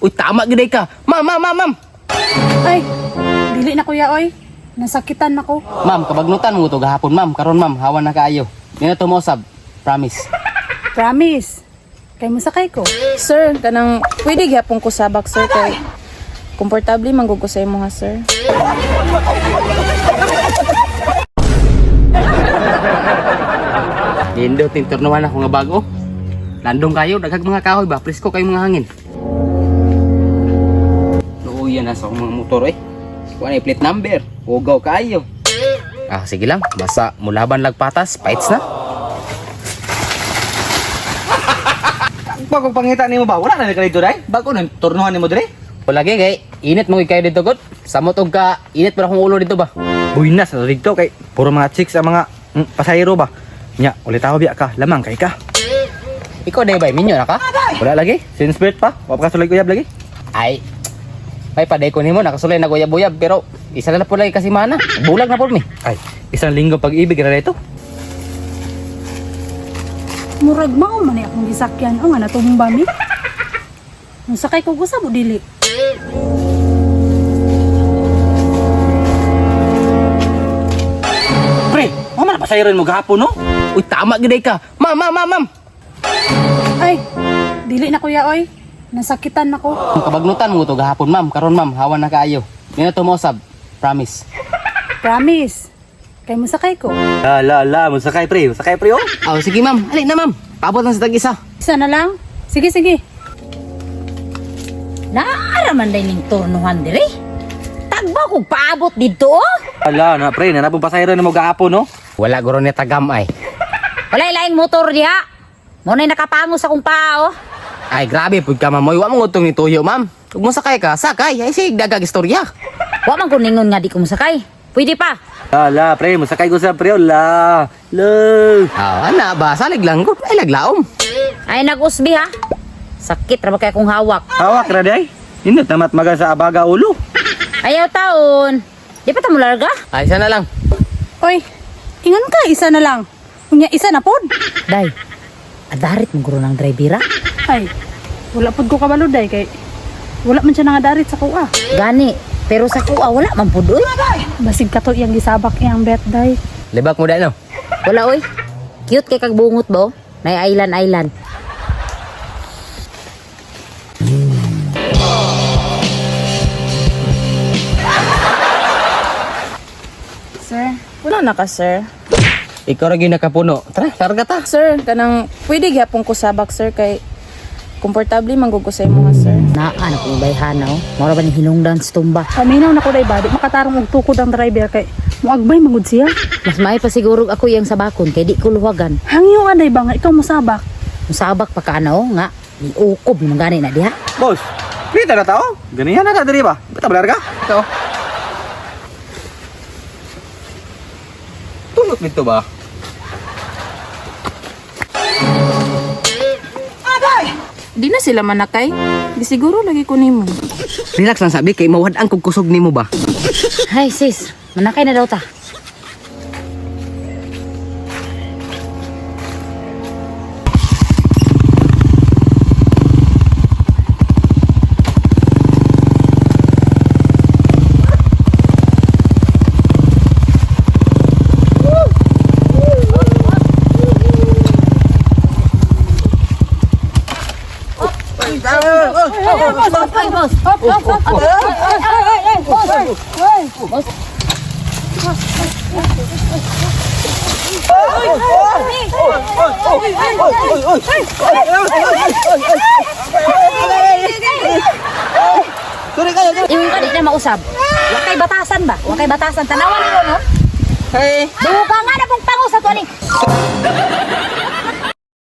Uy, tama gid ka. Ma'am, ma'am, ma'am, ma'am. Ay, dili na kuya oy. Nasakitan nako. Ma'am, kabagnutan mo to gahapon, ma'am. Karon, ma'am, hawan na kaayo. Di na to mosab. Promise. Promise. Kay mosakay ko. Sir, kanang pwede gyapon ko sabak sir kay komportable man gud ko sa imo ha sir. Nindot ning turnuhan ako nga bago. Landong kayo, daghag mga kahoy ba, presko kayo mga hangin. Luuyan na sa akong mga motor eh. Kuha na plate number. Ugaw kayo. Ah, sige lang. Basta mulaban lagpatas, paits na. Bago pangita nimo ba? Wala na ni dito dai. Bago nang turnuhan nimo dire. Wala kay kay init mo kayo dito god. Samot og ka init pa akong ulo dito ba. Buinas na dito kay puro mga chicks ang mga pasahero ba. Nya, ulit ako biya ka, lamang kay ka. Ikaw day bay minyo na ka? Wala lagi, since birth pa. Wa pa kasulay kuyab lagi. Ay. May paday ko nimo nakasulay na guyab-uyab pero isa na po lagi kasi mana. Bulag na po mi. Ay, isang linggo pag-ibig ra dito. Murag mao man ni akong gisakyan. O nga natumba mi. Mosakay ko gusab o dili. Pre, mo man pasahero nimo gahapon no? Uy, tama gid ka. Ma'am, ma'am, ma'am, ma'am. Ay, dili na kuya oy. Nasakitan nako. Kabagnutan mo to gahapon, ma'am. Karon, ma'am, hawan na kaayo. Di na to mosab. Promise. Promise. Kay mosakay ko. La la la, musakay pre, musakay pre oh. Oh, sige, ma'am. Ali na, ma'am. Paabot lang sa tag-isa. Isa na lang. Sige, sige. Naara man day ning turnuhan diri. Tagba kog paabot didto oh. Ala na pre, na pong pasahero nimo gahapon no. Wala guro ni tagam ay. Walay laing motor diha. Mo nay nakapango sa akong paa oh. Ay, grabe pud ka, ma'am. Oy, wa mo ngutong ni tuyo, ma'am. Ug mo sakay ka, sakay. Ay, sige, dagag istorya. Wa man ko ningon nga di ko mosakay. Pwede pa. La la pre, musakay ko sa pre oh. La. La. Ah, ana ba salig lang gud. Ay, laglaom. Ay nag-usbi ha. Sakit ra ba kay akong hawak. Hawak ra day. Indot namat maga sa abaga ulo. Ayaw taon. Di pa ta mo larga? Ay, isa na lang. Oy, ingon ka isa na lang. Unya isa na pod. Day. Adarit mo guro ng drivera. Ay, wala pod ko kabalo day kay wala man siya nangadarit sa kuha. Gani, pero sa kuha wala man pud oy. Basig kato iyang gisabak iyang bet day. Libak mo dai no. Wala oy. Cute kay kag bungot ba oh. Nay island island. Sir, wala na ka sir. Ikaw ra gyud nakapuno. Tara, larga ta. Sir, kanang pwede gyapon ko sabak sir kay komportable man gud ko sa imo ha sir. Naa na kong bayhana oh. Mora ba ni hinungdan sa tumba. Paminaw na ko day ba di makatarong og tukod ang driver kay muagbay mangud siya. Mas maay pa siguro ako iyang sabakon kay di ko luwagan. Hangyo anday ba nga ikaw mosabak. Musabak pa ka na oh nga. Niukob naman gani na diha. Boss, kita na tao. Ganihan na ta diri ba? Bata balar ka? Ikaw. Tulot nito ba? Di na sila manakay. Di siguro lagi ko nimo. Relax lang sabi kay mawad-ang kog kusog nimo ba. Hay sis, manakay na daw ta. Ingon ka di na mausab. Wa kay batasan ba? Wa kay batasan tanawan ni no? Hey. Duga nga na pong pango sa tuani.